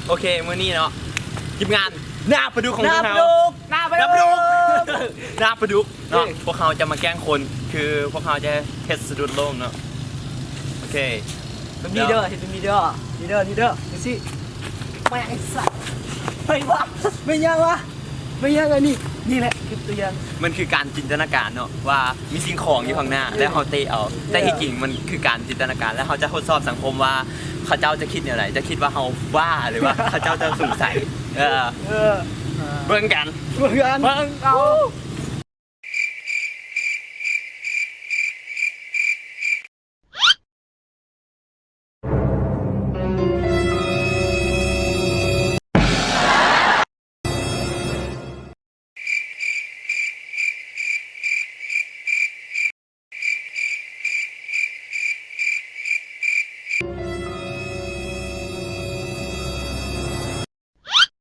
ໂອເຄ ມື້ນີ້ເນາະ ທີມງານໜ້າປາດຸກຂອງພວກເຮົາ ໜ້າປາດຸກ ໜ້າປາດຸກ ໜ້າປາດຸກເນາະ ເອີ ພວກເຮົາຈະມາແກ້ງຄົນ ຄືພວກເຮົາຈະເຮັດສະດຸດລົ້ມເນາະ ໂອເຄ ແບບນີ້ເດີ ເຮັດແບບນີ້ເດີ ນີ້ເດີ ນີ້ເດີ ຈັ່ງຊີ້ ແປງໄອ້ສັດ ເຮີ້ຍ ວະ ແມ່ນຫຍັງວະ? ແມ່ນຫຍັງອັນນີ້? ນີ້ແຫຼະຄືຕົວຢ່າງ ມັນຄືການຈິນຕະນາການເນາະ ວ່າມີສິ່ງຂອງຢູ່ຂ້າງໜ້າ ເອີ ແລ້ວເຮົາເຕະເອົາ ເອີ ແຕ່ທີ່ຈິງມັນຄືການຈິນຕະນາການ ແລ້ວເຮົາຈະທົດສອບສັງຄົມວ່າເຂົາເຈົ້າຈະຄິດແນວໃດ ຈະຄິດວ່າເຮົາບ້າ ຫຼືວ່າເຂົາເຈົ້າຈະສົງໄສ ເອີ ເອີ ເບິ່ງກັນ ເບິ່ງກັນ ເບິ່ງເອົາ.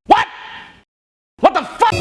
What? What the fuck?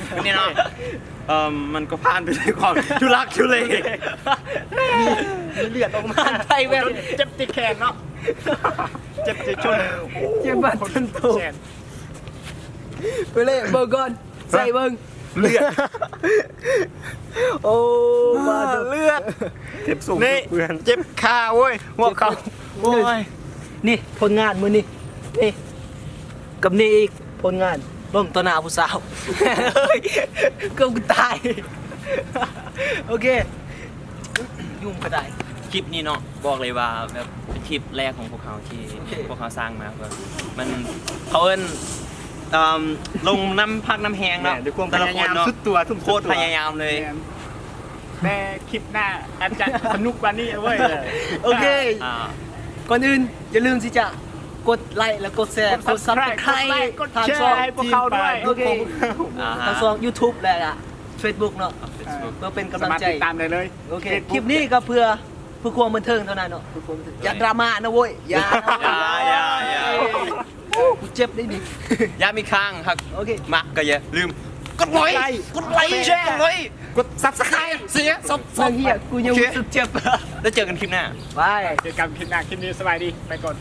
ໄປ ນີ້ເນາະ ເອີ່ມ ມັນກໍຜ່ານໄປດ້ວຍຄວາມທຸລັກທຸເລ ມີ ມີເລືອດອອກມາ ໄປແບບ ເຈັບຕິດແຂນເນາະ ເຈັບຕິດຊົນ ເຈັບບາດຈົນໂຕ ໄປເລະເບິ່ງກ່ອນ ໃສ່ເບິ່ງ ເລືອດ ໂອ້ ບາດ ເລືອດ ເຈັບສູງ ນີ້ ເພື່ອນ ເຈັບຂາ ໂອ້ຍ ຫົວເຂົ່າ ໂອ້ຍ ນີ້ຜົນງານມື້ນີ້ ນີ້ ກັບນີ້ອີກຜົນງານ ເບິ່ງຕໍ່ໜ້າຜູ້ສາວ ເກືອບຕາຍ ໂອເຄ ຍຸງກໍໄດ້ ຄລິບນີ້ເນາະ ບອກເລີຍວ່າແບບເປັນຄລິບແລກຂອງພວກເຮົາທີ່ ໂອເຄ ພວກເຮົາສ້າງມາ ແບບມັນ ເຂົາເອີ້ນ ເອີ່ມ ລົງນ້ຳພັກນ້ຳແຮງເນາະ ແມ່ນ ດ້ວຍຄວາມພະຍາຍາມ ແຕ່ລະຄົນເນາະ ສຸດຕົວ ທຸ່ມສຸດຕົວ ໂຄດພະຍາຍາມເລີຍ ແມ່ນ ແຕ່ຄລິບໜ້າອາດຈະສະໜຸກກວ່ານີ້ເວີຍ ໂອເຄ ອ່າ ກ່ອນອື່ນຢ່າລືມທີ່ຈະກົດໄລ ແລະ ກົດແຊ ກົດ Subscribe ກົດ Subscribe ກົດໄລ ກົດແຊ ໃຫ້ພວກເຮົາດ້ວຍ ໂອເຄ ອ່າຮະ ທາງຊ່ອງ YouTube ແລະ Facebook ເນາະ ອ່າ Facebook ເພື່ອເປັນກຳລັງໃຈ ສາມາດຕິດຕາມໄດ້ເລີຍ ໂອເຄ Facebook ຄລິບນີ້ກໍເພື່ອ ເພື່ອຄວາມບັນເທີງເທົ່ານັ້ນເນາະ ເພື່ອຄວາມບັນເທີງ ຢ່າດຣາມານະໂວ້ຍ ຢ່າ ຢ່າ ຢ່າ ຢ່າ ກູເຈັບໄດ້ນີ້ ຢາມອີກຄັ້ງ ຫາກ ໂອເຄ ມັກກໍຢ່າລືມກົດໄລ ກົດໄລ ກົດແຊ ກົດໄລ ກົດ Subscribe ເສຍ Sub ເລື່ອງເຫຍ Sub ກູຍັງ ໂອເຄ ຮູ້ສຶກເຈັບ ແລ້ວເຈີກັນຄລິບໜ້າ ບາຍ ເຈີກັນຄລິບໜ້າ ຄລິບນີ້ສະບາຍດີ ໄປກ່ອນ.